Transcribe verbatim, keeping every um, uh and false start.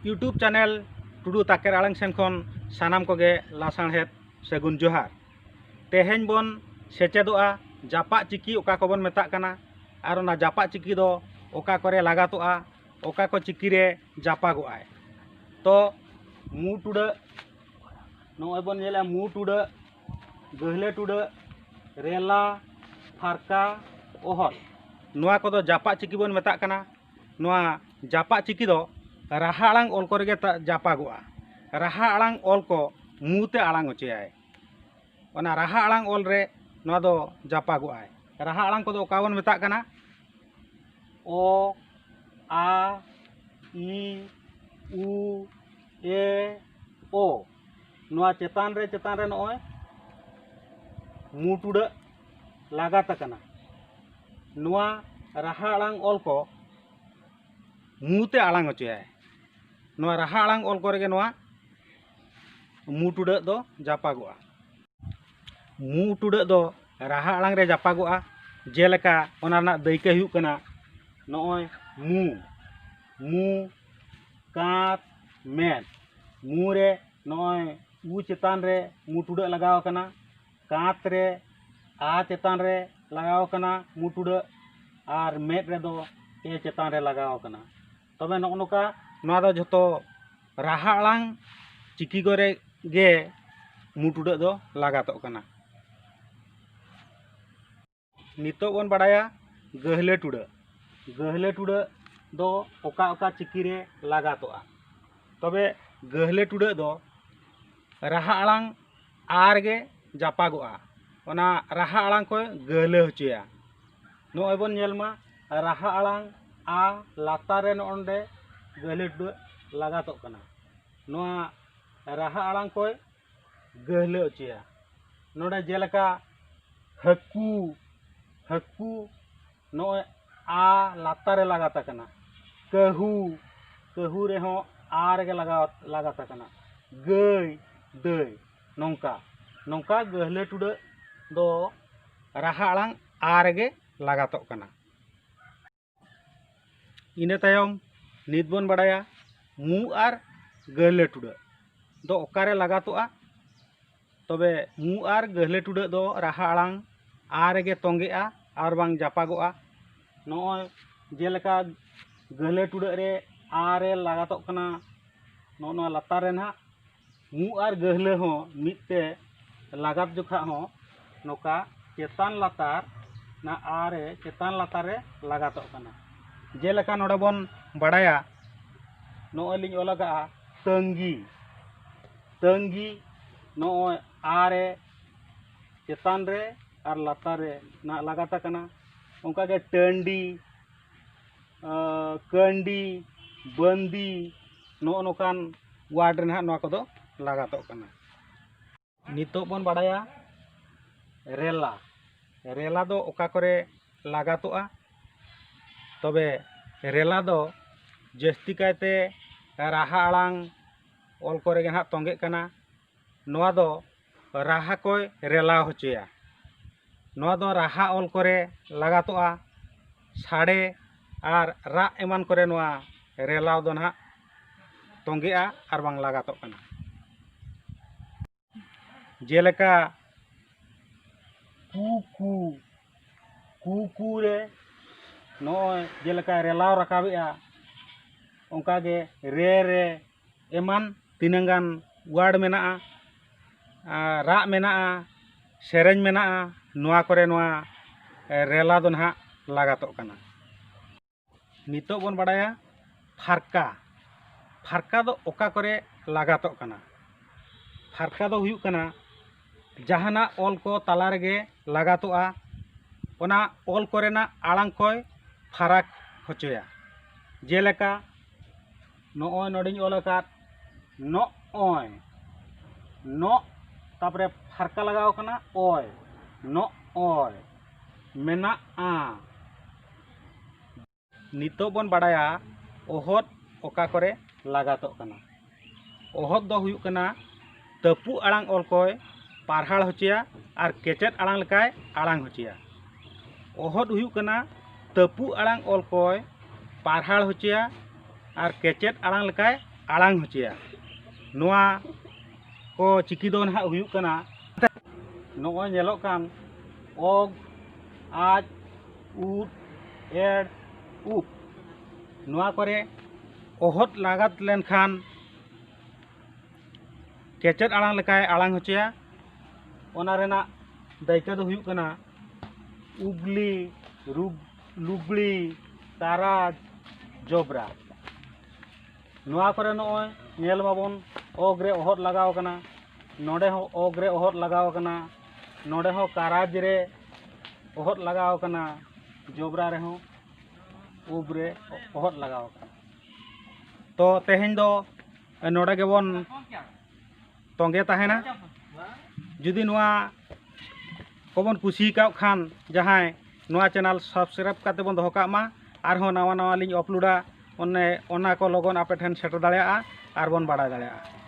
YouTube channel ᱴᱩᱰᱩ ᱛᱟᱠᱮᱨ ᱟᱲᱟᱝ ᱥᱮᱱ ᱠᱷᱚᱱ ᱥᱟᱱᱟᱢ ᱠᱚᱜᱮ ᱞᱟᱥᱟᱬᱦᱮᱫ ᱥᱟᱹᱜᱩᱱ ᱡᱚᱦᱟᱨ᱾ ᱛᱮᱦᱮᱧ ᱵᱚᱱ ᱥᱮᱪᱮᱫᱚᱜᱼᱟ ᱡᱟᱯᱟᱜ ᱪᱤᱠᱤ ᱚᱠᱟ ᱠᱚᱵᱚᱱ ᱢᱮᱛᱟᱜ ᱠᱟᱱᱟ ᱟᱨ ᱚᱱᱟ ᱡᱟᱯᱟᱜ ᱪᱤᱠᱤ ᱫᱚ ᱚᱠᱟ ᱠᱚᱨᱮ ᱞᱟᱜᱟᱛᱚᱜᱼᱟ, ᱚᱠᱟ ᱠᱚ ᱪᱤᱠᱤ ᱨᱮ ᱡᱟᱯᱟᱜᱚᱜᱼᱟᱭ᱾ ᱛᱚ ᱢᱩ ᱴᱩᱰᱟᱹᱜ, ᱱᱚᱜᱼᱚᱭ ᱵᱚᱱ ᱧᱮᱞᱟ ᱢᱩ ᱴᱩᱰᱟᱹᱜ, ᱜᱟᱹᱦᱞᱟᱹ ᱴᱩᱰᱟᱹᱜ, ᱨᱮᱞᱟ, ᱯᱷᱟᱨᱠᱟ, ᱚᱦᱚᱫ, ᱱᱚᱣᱟ ᱠᱚᱫᱚ ᱡᱟᱯᱟᱜ ᱪᱤᱠᱤ ᱵᱚᱱ ᱢᱮᱛᱟᱜ ᱠᱟᱱᱟ᱾ ᱱᱚᱣᱟ ᱡᱟᱯᱟᱜ ᱪᱤᱠᱤ ᱫᱚ ᱨᱟᱦᱟ ᱟᱲᱟᱝ ᱚᱞ ᱠᱚᱨᱮ ᱜᱮ ᱛᱟ- ᱡᱟᱯᱟᱜᱚᱜᱼᱟ᱾ ᱨᱟᱦᱟ ᱟᱲᱟᱝ ᱚᱞ ᱠᱚ ᱢᱩ ᱛᱮ ᱟᱲᱟᱝ ᱦᱚᱪᱚᱭᱟᱭ᱾ ᱚᱱᱟ ᱨᱟᱦᱟ ᱟᱲᱟᱝ ᱚᱞ ᱨᱮ ᱱᱚᱣᱟ ᱫᱚ ᱡᱟᱯᱟᱜᱚᱜᱼᱟᱭ᱾ ᱨᱟᱦᱟ ᱟᱲᱟᱝ ᱠᱚᱫᱚ ᱚᱠᱟ ᱵᱚᱱ ᱢᱮᱛᱟᱜ ᱠᱟᱱᱟ? ᱚ, ᱟ, ᱤ, ᱩ, ᱮ, ᱳ᱾ ᱱᱚᱣᱟ ᱪᱮᱛᱟᱱ ᱨᱮ, ᱪᱮᱛᱟᱱ ᱨᱮ ᱱᱚᱜᱼᱚᱭ ᱢᱩ ᱴᱩᱰᱟᱹᱜ ᱞᱟᱜᱟᱛ ᱟᱠᱟᱱᱟ᱾ ᱱᱚᱣᱟ ᱨᱟᱦᱟ ᱟᱲᱟᱝ ᱚᱞ ᱠᱚ ᱢᱩ ᱛᱮ ᱟᱲᱟᱝ ᱦᱚᱪᱚᱭᱟᱭ᱾ ᱱᱚᱣᱟ ᱨᱟᱦᱟ ᱟᱲᱟᱝ ᱚᱞ ᱠᱚᱨᱮ ᱜᱮ ᱱᱚᱣᱟ ᱢᱩ ᱴᱩᱰᱟᱹᱜ ᱫᱚ ᱡᱟᱯᱟᱜᱚᱜᱼᱟ᱾ ᱢᱩ ᱴᱩᱰᱟᱹᱜ ᱫᱚ ᱨᱟᱦᱟ ᱟᱲᱟᱝ ᱨᱮ ᱡᱟᱯᱟᱜᱚᱜᱼᱟ᱾ ᱡᱮᱞᱮᱠᱟ ᱚᱱᱟ ᱨᱮᱱᱟᱜ ᱫᱟᱹᱭᱠᱟᱹ ᱦᱩᱭᱩᱜ ᱠᱟᱱᱟ, ᱱᱚᱜᱼᱚᱭ ᱢᱩ, ᱢᱩ, ᱠᱟᱸᱛ, ᱢᱮᱫ᱾ ᱢᱩ ᱨᱮ ᱱᱚᱜᱼᱚᱭ ᱩ ᱪᱮᱛᱟᱱ ᱨᱮ ᱢᱩ ᱴᱩᱰᱟᱹᱜ ᱞᱟᱜᱟᱣ ᱟᱠᱟᱱᱟ, ᱠᱟᱸᱛ ᱨᱮ ᱟ ᱪᱮᱛᱟᱱ ᱨᱮ ᱞᱟᱜᱟᱣ ᱟᱠᱟᱱᱟ ᱢᱩ ᱴᱩᱰᱟᱹᱜ, ᱟᱨ ᱢᱮᱫ ᱨᱮᱫᱚ ᱮ ᱪᱮᱛᱟᱱ ᱨᱮ ᱞᱟᱜᱟᱣ ᱟᱠᱟᱱᱟ᱾ ᱛᱚᱵᱮ ᱱᱚᱜᱼᱚ ᱱᱚᱝᱠᱟ ᱱᱚᱣᱟ ᱫᱚ ᱡᱷᱚᱛᱚ ᱨᱟᱦᱟ ᱟᱲᱟᱝ ᱪᱤᱠᱤ ᱠᱚᱨᱮ ᱜᱮ ᱢᱩ ᱴᱩᱰᱟᱹᱜ ᱫᱚ ᱞᱟᱜᱟᱛᱚᱜ ᱠᱟᱱᱟ᱾ ᱱᱤᱛᱚᱜ ᱵᱚᱱ ᱵᱟᱲᱟᱭᱟ ᱜᱟᱹᱦᱞᱟᱹ ᱴᱩᱰᱟᱹᱜ᱾ ᱜᱟᱹᱦᱞᱟᱹ ᱴᱩᱰᱟᱹᱜ ᱫᱚ ᱚᱠᱟ ᱚᱠᱟ ᱪᱤᱠᱤ ᱨᱮ ᱞᱟᱜᱟᱛᱚᱜᱼᱟ? ᱛᱚᱵᱮ ᱜᱟᱹᱦᱞᱟᱹ ᱴᱩᱰᱟᱹᱜ ᱫᱚ ᱨᱟᱦᱟ ᱟᱲᱟᱝ ᱟᱨ ᱜᱮ ᱡᱟᱯᱟᱜᱚᱜᱼᱟ, ᱚᱱᱟ ᱨᱟᱦᱟ ᱟᱲᱟᱝ ᱠᱚᱭ ᱜᱟᱹᱦᱞᱟᱹ ᱦᱚᱪᱚᱭᱟ᱾ ᱱᱚᱜᱼᱚᱭ ᱵᱚᱱ ᱧᱮᱞ ᱢᱟ, ᱨᱟᱦᱟ ᱟᱲᱟᱝ ᱟ ᱞᱟᱛᱟᱨ ᱨᱮ ᱱᱚᱜᱼᱚ ᱱᱚᱰᱮ ᱜᱟᱹᱦᱞᱟᱹ ᱴᱩᱰᱟᱹᱜ ᱞᱟᱜᱟᱛᱚᱜ ᱠᱟᱱᱟ᱾ ᱱᱚᱣᱟ ᱨᱟᱦᱟ ᱟᱲᱟᱝ ᱠᱚᱭ ᱜᱟᱹᱦᱞᱟᱹ ᱦᱚᱪᱚᱭᱟ᱾ ᱱᱚᱰᱮ ᱡᱮᱞᱮᱠᱟ ᱦᱟᱹᱠᱩ, ᱦᱟᱹᱠᱩ, ᱱᱚᱜᱼᱚᱭ ᱟ ᱞᱟᱛᱟᱨ ᱨᱮ ᱞᱟᱜᱟᱛ ᱟᱠᱟᱱᱟ᱾ ᱠᱟᱹᱦᱩ, ᱠᱟᱹᱦᱩ ᱨᱮᱦᱚᱸ ᱟ ᱨᱮᱜᱮ ᱞᱟᱜᱟᱣ, ᱞᱟᱜᱟᱛ ᱟᱠᱟᱱᱟ᱾ ᱜᱟᱹᱭ, ᱫᱟᱹᱭ, ᱱᱚᱝᱠᱟ, ᱱᱚᱝᱠᱟ ᱜᱟᱹᱦᱞᱟᱹ ᱴᱩᱰᱟᱹᱜ ᱫᱚ ᱨᱟᱦᱟ ᱟᱲᱟᱝ ᱟ ᱨᱮᱜᱮ ᱞᱟᱜᱟᱛᱚᱜ ᱠᱟᱱᱟ᱾ ᱤᱱᱟᱹ ᱛᱟᱭᱚᱢ ᱱᱤᱛ ᱵᱚᱱ ᱵᱟᱲᱟᱭᱟ ᱢᱩ ᱟᱨ ᱜᱟᱹᱦᱞᱟᱹ ᱴᱩᱰᱟᱹᱜ ᱫᱚ ᱚᱠᱟᱨᱮ ᱞᱟᱜᱟᱛᱚᱜᱼᱟ? ᱛᱚᱵᱮ ᱢᱩ ᱟᱨ ᱜᱟᱹᱦᱞᱟᱹ ᱴᱩᱰᱟᱹᱜ ᱫᱚ ᱨᱟᱦᱟ ᱟᱲᱟᱝ ᱟ ᱨᱮᱜᱮ ᱛᱚᱸᱜᱮᱜᱼᱟ ᱟᱨ ᱵᱟᱝ ᱡᱟᱯᱟᱜᱚᱜᱼᱟ᱾ ᱱᱚᱜᱼᱚᱭ ᱡᱮᱞᱮᱠᱟ ᱜᱟᱹᱦᱞᱟᱹ ᱴᱩᱰᱟᱹᱜ ᱨᱮ ᱟ ᱨᱮ ᱞᱟᱜᱟᱛᱚᱜ ᱠᱟᱱᱟ, ᱱᱚᱜᱼᱚ ᱱᱚᱣᱟ ᱞᱟᱛᱟᱨ ᱨᱮ ᱱᱟᱦᱟᱜ ᱢᱩ ᱟᱨ ᱜᱟᱹᱦᱞᱟᱹ ᱦᱚᱸ ᱢᱤᱫ ᱛᱮ ᱞᱟᱜᱟᱛ ᱡᱚᱠᱷᱟ ᱦᱚᱸ ᱱᱚᱝᱠᱟ ᱪᱮᱛᱟᱱ ᱞᱟᱛᱟᱨ, ᱱᱟ ᱟ ᱨᱮ ᱪᱮᱛᱟᱱ ᱞᱟᱛᱟᱨ ᱨᱮ ᱞᱟᱜᱟᱛᱚᱜ ᱠᱟᱱᱟ᱾ ᱡᱮᱞᱮᱠᱟ ᱱᱚᱰᱮ ᱵᱚᱱ ᱵᱟᱲᱟᱭᱟ, ᱱᱚᱜᱼᱚᱭ ᱞᱤᱧ ᱚᱞ ᱟᱠᱟᱫᱼᱟ ᱛᱟᱹᱝᱜᱤ, ᱛᱟᱹᱝᱜᱤ, ᱱᱚᱜᱼᱚᱭ ᱟ ᱨᱮ ᱪᱮᱛᱟᱱ ᱨᱮ ᱟᱨ ᱞᱟᱛᱟᱨ ᱨᱮ ᱱᱟᱦᱟᱜ ᱞᱟᱜᱟᱛ ᱟᱠᱟᱱᱟ᱾ ᱚᱱᱠᱟᱜᱮ ᱴᱟᱺᱰᱤ, ᱟᱸ, ᱠᱟᱺᱰᱤ, ᱵᱟᱹᱱᱫᱤ, ᱱᱚᱜᱼᱚ ᱱᱚᱝᱠᱟᱱ ᱣᱟᱨᱰ ᱨᱮ ᱱᱟᱦᱟᱜ ᱱᱚᱣᱟ ᱠᱚᱫᱚ ᱞᱟᱜᱟᱛᱚᱜ ᱠᱟᱱᱟ᱾ ᱱᱤᱛᱚᱜ ᱵᱚᱱ ᱵᱟᱲᱟᱭᱟ ᱨᱮᱞᱟ᱾ ᱨᱮᱞᱟ ᱫᱚ ᱚᱠᱟ ᱠᱚᱨᱮ ᱞᱟᱜᱟᱛᱚᱜᱼᱟ? ᱛᱚᱵᱮ ᱨᱮᱞᱟ ᱫᱚ ᱡᱟᱹᱥᱛᱤ ᱠᱟᱭᱛᱮ ᱨᱟᱦᱟ ᱟᱲᱟᱝ ᱚᱞ ᱠᱚᱨᱮ ᱜᱮ ᱱᱟᱦᱟᱜ ᱛᱚᱸᱜᱮᱜ ᱠᱟᱱᱟ᱾ ᱱᱚᱣᱟ ᱫᱚ ᱨᱟᱦᱟ ᱠᱚᱭ ᱨᱮᱞᱟᱣ ᱦᱚᱪᱚᱭᱟ᱾ ᱱᱚᱣᱟ ᱫᱚ ᱨᱟᱦᱟ ᱚᱞ ᱠᱚᱨᱮ ᱞᱟᱜᱟᱛᱚᱜᱼᱟ᱾ ᱥᱟᱰᱮ ᱟᱨ ᱨᱟᱜ ᱮᱢᱟᱱ ᱠᱚᱨᱮ ᱱᱚᱣᱟ ᱨᱮᱞᱟᱣ ᱫᱚ ᱱᱟᱦᱟᱜ ᱛᱚᱸᱜᱮᱜᱼᱟ ᱟᱨ ᱵᱟᱝ ᱞᱟᱜᱟᱛᱚᱜ ᱠᱟᱱᱟ᱾ ᱡᱮᱞᱮᱠᱟ ᱠᱩ ᱠᱩ, ᱠᱩ ᱠᱩ ᱨᱮ ᱱᱚᱜᱼᱚᱭ ᱡᱮᱞᱮᱠᱟ ᱨᱮᱞᱟᱣ ᱨᱟᱠᱟᱵᱮᱜᱼᱟ, ᱚᱱᱠᱟᱜᱮ ᱨᱮ ᱨᱮ ᱮᱢᱟᱱ ᱛᱤᱱᱟᱹᱝ ᱜᱟᱱ ᱣᱟᱨᱰ ᱢᱮᱱᱟᱜᱼᱟ, ᱟᱨ ᱨᱟᱜ ᱢᱮᱱᱟᱜᱼᱟ, ᱥᱮᱨᱮᱧ ᱢᱮᱱᱟᱜᱼᱟ, ᱱᱚᱣᱟ ᱠᱚᱨᱮ ᱱᱚᱣᱟ, ᱮ, ᱨᱮᱞᱟ ᱫᱚ ᱱᱟᱦᱟᱜ ᱞᱟᱜᱟᱛᱚᱜ ᱠᱟᱱᱟ᱾ ᱱᱤᱛᱚᱜ ᱵᱚᱱ ᱵᱟᱲᱟᱭᱟ ᱯᱷᱟᱨᱠᱟ᱾ ᱯᱷᱟᱨᱠᱟ ᱫᱚ ᱚᱠᱟ ᱠᱚᱨᱮ ᱞᱟᱜᱟᱛᱚᱜ ᱠᱟᱱᱟ? ᱯᱷᱟᱨᱠᱟ ᱫᱚ ᱦᱩᱭᱩᱜ ᱠᱟᱱᱟ ᱡᱟᱦᱟᱱᱟᱜ ᱚᱞ ᱠᱚ ᱛᱟᱞᱟ ᱨᱮᱜᱮ ᱞᱟᱜᱟᱛᱚᱜᱼᱟ, ᱚᱱᱟ ᱚᱞ ᱠᱚᱨᱮᱱᱟᱜ ᱟᱲᱟᱝ ᱠᱚᱭ ᱯᱷᱟᱨᱟᱠ ᱦᱚᱪᱚᱭᱟ᱾ ᱡᱮᱞᱮᱠᱟ ᱱᱚᱜᱼᱚᱭ ᱱᱚᱰᱮᱧ ᱚᱞ ᱟᱠᱟᱫ ᱱᱚᱜᱼᱚᱭ, ᱱᱚᱜ, ᱛᱟᱨᱯᱚᱨᱮ ᱯᱷᱟᱨᱠᱟ ᱞᱟᱜᱟᱣ ᱠᱟᱱᱟ ᱚᱭ, ᱱᱚᱜᱼᱚᱭ, ᱢᱮᱱᱟᱜᱼᱟ᱾ ᱱᱤᱛᱚᱜ ᱵᱚᱱ ᱵᱟᱲᱟᱭᱟ ᱚᱦᱚᱫ ᱚᱠᱟ ᱠᱚᱨᱮ ᱞᱟᱜᱟᱛᱚᱜ ᱠᱟᱱᱟ᱾ ᱚᱦᱚᱫ ᱫᱚ ᱦᱩᱭᱩᱜ ᱠᱟᱱᱟ ᱛᱟᱹᱯᱩᱜ ᱟᱲᱟᱝ ᱚᱞ ᱠᱚᱭ ᱯᱟᱨᱦᱟᱲ ᱦᱚᱪᱚᱭᱟ ᱟᱨ ᱠᱮᱪᱮᱫ ᱟᱲᱟᱝ ᱞᱮᱠᱟᱭ ᱟᱲᱟᱝ ᱦᱚᱪᱚᱭᱟ᱾ ᱚᱦᱚᱫ ᱦᱩᱭᱩᱜ ᱠᱟᱱᱟ ᱛᱟᱹᱯᱩᱜ ᱟᱲᱟᱝ ᱚᱞ ᱠᱚᱭ ᱯᱟᱨᱦᱟᱲ ᱦᱚᱪᱚᱭᱟ ᱟᱨ ᱠᱮᱪᱮᱫ ᱟᱲᱟᱝ ᱞᱮᱠᱟᱭ ᱟᱲᱟᱝ ᱦᱚᱪᱚᱭᱟ᱾ ᱱᱚᱣᱟ ᱠᱚ ᱪᱤᱠᱤ ᱫᱚ ᱱᱟᱦᱟᱜ ᱦᱩᱭᱩᱜ ᱠᱟᱱᱟ, ᱱᱚᱜᱼᱚᱭ ᱧᱮᱞᱚᱜ ᱠᱟᱱ ᱚᱜᱽ, ᱟᱡ, ᱩᱫ, ᱮᱲ, ᱩᱵ, ᱱᱚᱣᱟ ᱠᱚᱨᱮ ᱚᱦᱚᱫ ᱞᱟᱜᱟᱛ ᱞᱮᱱᱠᱷᱟᱱ ᱠᱮᱪᱮᱫ ᱟᱲᱟᱝ ᱞᱮᱠᱟᱭ ᱟᱲᱟᱝ ᱦᱚᱪᱚᱭᱟ᱾ ᱚᱱᱟ ᱨᱮᱱᱟᱜ ᱫᱟᱹᱭᱠᱟᱹ ᱫᱚ ᱦᱩᱭᱩᱜ ᱠᱟᱱᱟ ᱩᱜᱽᱞᱤ, ᱨᱩᱜᱽ-, ᱞᱩᱜᱽᱲᱤ, ᱛᱟᱨᱟᱡᱽ, ᱡᱚᱵᱽᱨᱟ᱾ ᱱᱚᱣᱟ ᱠᱚᱨᱮ ᱱᱚᱜᱼᱚᱭ ᱧᱮᱞ ᱢᱟᱵᱚᱱ, ᱚᱜᱽ ᱨᱮ ᱚᱦᱚᱫ ᱞᱟᱜᱟᱣ ᱟᱠᱟᱱᱟ, ᱱᱚᱰᱮ ᱦᱚᱸ ᱚᱜᱽ ᱨᱮ ᱚᱦᱚᱫ ᱞᱟᱜᱟᱣ ᱟᱠᱟᱱᱟ, ᱱᱚᱰᱮ ᱦᱚᱸ ᱠᱟᱨᱟᱡᱽ ᱨᱮ ᱚᱦᱚᱫ ᱞᱟᱜᱟᱣ ᱟᱠᱟᱱᱟ, ᱡᱚᱵᱽᱨᱟ ᱨᱮᱦᱚᱸ ᱩᱵ ᱨᱮ ᱚᱦᱚᱫ ᱞᱟᱜᱟᱣ ᱟᱠᱟᱱᱟ᱾ ᱛᱚ ᱛᱮᱦᱮᱧ ᱫᱚ ᱱᱚᱰᱮ ᱜᱮᱵᱚᱱ ᱛᱚᱸᱜᱮ ᱛᱟᱦᱮᱱᱟ᱾ ᱡᱩᱫᱤ ᱱᱚᱣᱟ ᱠᱚᱵᱚᱱ ᱠᱩᱥᱤ ᱟᱠᱟᱫ ᱠᱷᱟᱱ, ᱡᱟᱦᱟᱸᱭ ᱱᱚᱣᱟ ᱪᱮᱱᱮᱞ ᱥᱟᱵᱥᱠᱨᱟᱭᱤᱵ ᱠᱟᱛᱮ ᱵᱚᱱ ᱫᱚᱦᱚ ᱠᱟᱜ ᱢᱟ, ᱟᱨᱦᱚᱸ ᱱᱟᱣᱟ ᱱᱟᱣᱟ ᱞᱤᱧ ᱟᱯᱞᱳᱰᱟ, ᱚᱱᱮ ᱚᱱᱟ ᱠᱚ ᱞᱚᱜᱚᱱ ᱟᱯᱮ ᱴᱷᱮᱱ ᱥᱮᱴᱮᱨ ᱫᱟᱲᱮᱭᱟᱜᱼᱟ ᱟᱨ ᱵᱚᱱ ᱵᱟᱲᱟᱭ ᱫᱟᱲᱮᱭᱟᱜᱼᱟ᱾